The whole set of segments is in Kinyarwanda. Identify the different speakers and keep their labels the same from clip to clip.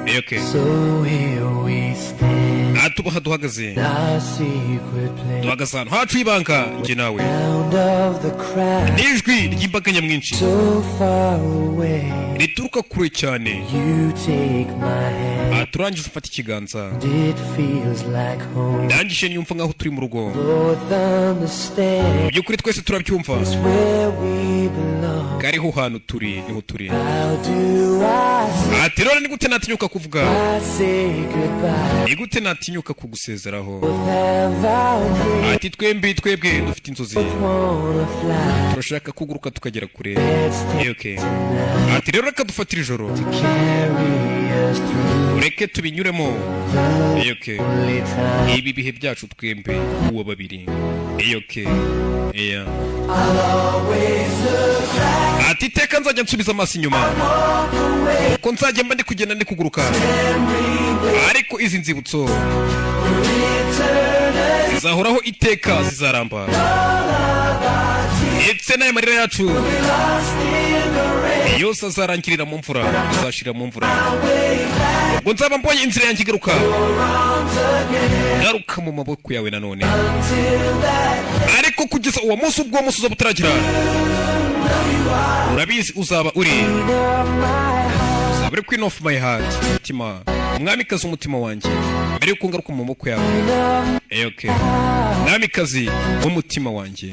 Speaker 1: Okay.
Speaker 2: So here we stand,
Speaker 1: Aha tuba duhagaze,
Speaker 2: our secret place.
Speaker 1: duhagaze ahantu hacu ibanga, njye nawe.
Speaker 2: Sound of the crowd,
Speaker 1: N'ijwi ry'imbaga nyamwinshi
Speaker 2: so far away.
Speaker 1: rituruka kure cyane.
Speaker 2: You take my hand,
Speaker 1: Aha turangije ufata ikiganza.
Speaker 2: it feels like home.
Speaker 1: Ndangije niyumva nk'aho turi mu rugo.
Speaker 2: Both understand
Speaker 1: Mu by'ukuri twese turabyumva
Speaker 2: it's where we belong.
Speaker 1: ko ariho hantu turi, niho turi.
Speaker 2: How do I say,
Speaker 1: Ati rero ni gute natinyuka kuvuga?
Speaker 2: I say goodbye?
Speaker 1: Ni gute natinyuka kugusezeraho?
Speaker 2: Both have our dreams,
Speaker 1: Ati twembi, twebwe dufite inzozi.
Speaker 2: wanna fly.
Speaker 1: Turashaka kuguruka tukagera kure.
Speaker 2: Let's take
Speaker 1: Okay.
Speaker 2: tonight
Speaker 1: Ati rero reka dufatire ijoro,
Speaker 2: to carry us through
Speaker 1: ureke tubinyuremo.
Speaker 2: the
Speaker 1: Okay.
Speaker 2: only time.
Speaker 1: Ibi bihe byacu twembi uwo babiri. Okay. Yeah.
Speaker 2: I'll always look back
Speaker 1: Ati iteka nzajya nsubiza amaso inyuma uko nzajya mba ndi kugenda, ndi kuguruka, ariko izi nzibutso zizahoraho iteka, zizaramba, ndetse n'aya marira yacu yose azarangirira mu mvura, azashirira mu mvura, ubwo nzaba mbonye inzira yanjye igaruka, ngaruka mu maboko yawe nanone. Ariko kugeza uwo munsi, ubwo uwo munsi uzaba utaragira, urabizi uzaba uri queen of my heart, umutima, umwamikazi w'umutima wanjye, mbere yuko ngaruka mu maboko yawe. Okay, mwamikazi w'umutima wanjye.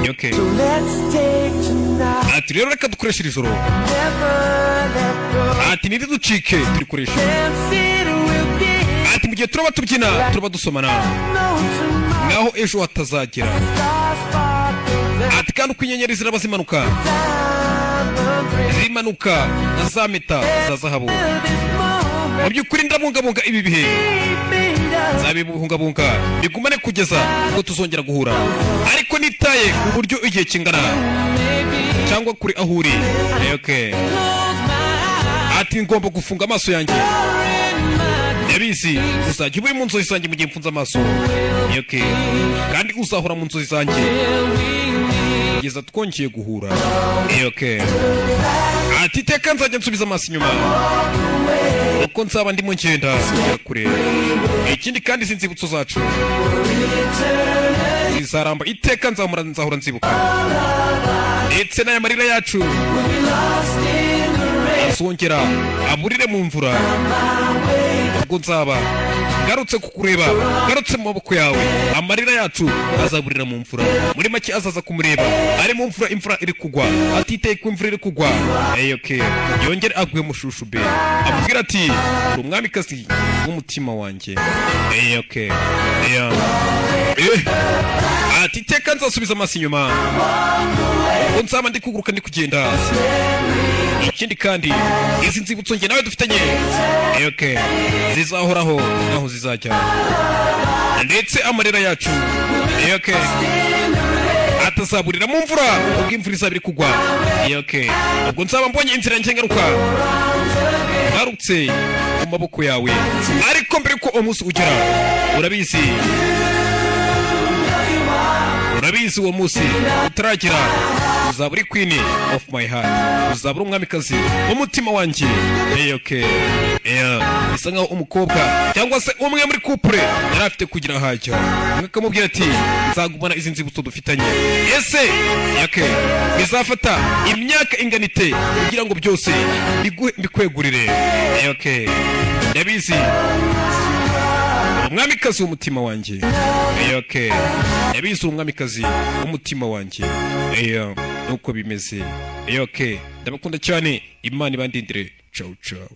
Speaker 1: Okay.
Speaker 2: So let's take tonight.
Speaker 1: Ati rero reka dukoreshe iri joro.
Speaker 2: Never let go.
Speaker 1: Ati ntiducike, turikoreshe.
Speaker 2: Dance it will be.
Speaker 1: Ati mu gihe turaba tubyina, turaba dusomana
Speaker 2: No tomorrow.
Speaker 1: nkaho ejo hatazagera.
Speaker 2: Stars sparkle.
Speaker 1: Ati kandi uko inyenyeri ziraba zimanuka,
Speaker 2: Diamond ring.
Speaker 1: zimanuka nka za mpeta za zahabu.
Speaker 2: This moment
Speaker 1: Mu by'ukuri ndabungabunga ibi bihe,
Speaker 2: made us.
Speaker 1: nzabibungabunga bigumane kugeza ubwo tuzongera guhura, ariko nitaye uburyo igihe kingana cyangwa kuri aho uri. Okay.
Speaker 2: Close my
Speaker 1: Ati ngomba gufunga amaso yanjye, ndabizi uzajya uba uri mu nzozi zanjye mu gihe mfunze amaso. Okay. Kandi uzahora mu nzozi zanjye kugeza twongeye guhura. Okay. Ati iteka nzajya nsubiza amaso inyuma uko nzaba ndimo ngenda kugera kure. Ikindi kandi, izi nzibutso zacu zizaramba iteka, nzahora nzibuka, ndetse n'aya marira yacu azongera aburire mu mvura, ubwo nzaba ngarutse kukureba, ngarutse mu maboko yawe, amarira yacu azaburira mu mvura. Muri make azaza kumureba ari mu mvura, imvura iri kugwa, atiteye ko imvura iri kugwa. Okay. Yongere aguye mushushu be, amubwira ati uri umwamikazi w'umutima wanjye. Okay. Yeah. Ati iteka nzasubiza amaso inyuma ubwo nzaba ndi kuguruka, ndi kugenda. Ikindi kandi, izi nzibutso njye nawe dufitanye, okay, zizahoraho naho zizajya, ndetse amarira yacu, okay, atazaburira mu mvura ubwo imvura izaba iri kugwa. Okay, ubwo nzaba mbonye inzira njye ngaruka, ngarutse mu maboko yawe. Ariko mbere ko uwo munsi ugera, urabizi, urabizi, uwo munsi utaragera uzaba uri queen of my heart, uzaba uri umwamikazi w'umutima wanjye. Hey, okay. Yeah. Bisa nkaho umukobwa cyangwa se umwe muri couple yari afite kugira ahajya, umwe akamubwira ati nzagumana izi nzibutso dufitanye. Ese, okay, bizafata imyaka ingana ite kugira ngo byose mbikwegurire? Hey, okay. Ndabizi umwamikazi w'umutima wanjye. Hey, okay. Ndabizi umwamikazi w'umutima wanjye. Eya, nuko bimeze. Hey, okay. Ndabakunda cyane, Imana ibandindire. Ciao ciao.